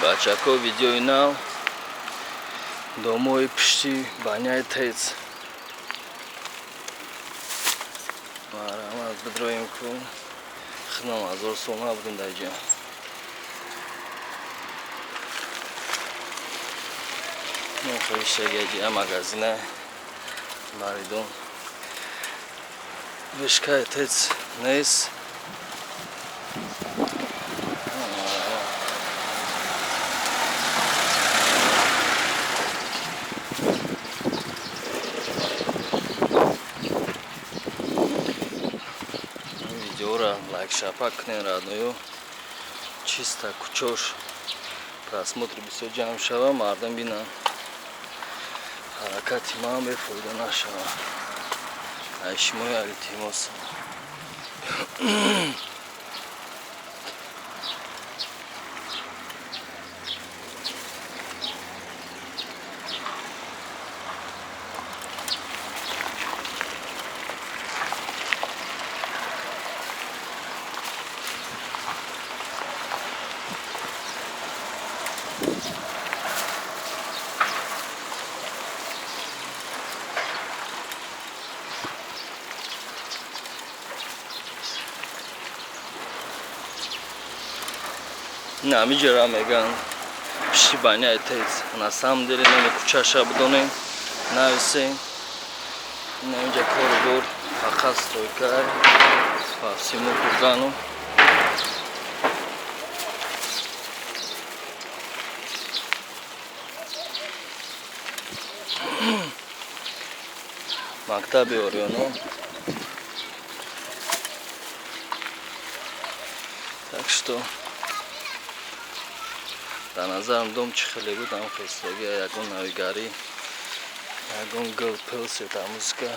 Бачако, видеои нав, домои пишти баняи ТЭЦ. Марҳамат, бидроем ку хидмам 1000 сол набудем дар ҷа. Хоҳишагаҷи магазина баридон вышкаи ТЭЦ нест. Видеора лайк шапак кунен, родной ю, чисто кучош просмотр бисёр ҷамъ шава, мардум бинанд, ҳаракати ман бефоида нашава. Ай шумои илтимос. Намиҷара меган пишти баняи ТЭЦ. На самом деле номи кӯчаша бидонем, нависем. Инамиҷа кору бор фақат стройка по всему Кургану. Мактаби Ориёно. Так что дар назарам дом чӣ хеле буд, ам хестагӣ, ягон навигарӣ, ягон гул пил, светомузыка,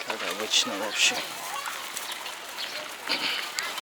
как обычно вообще.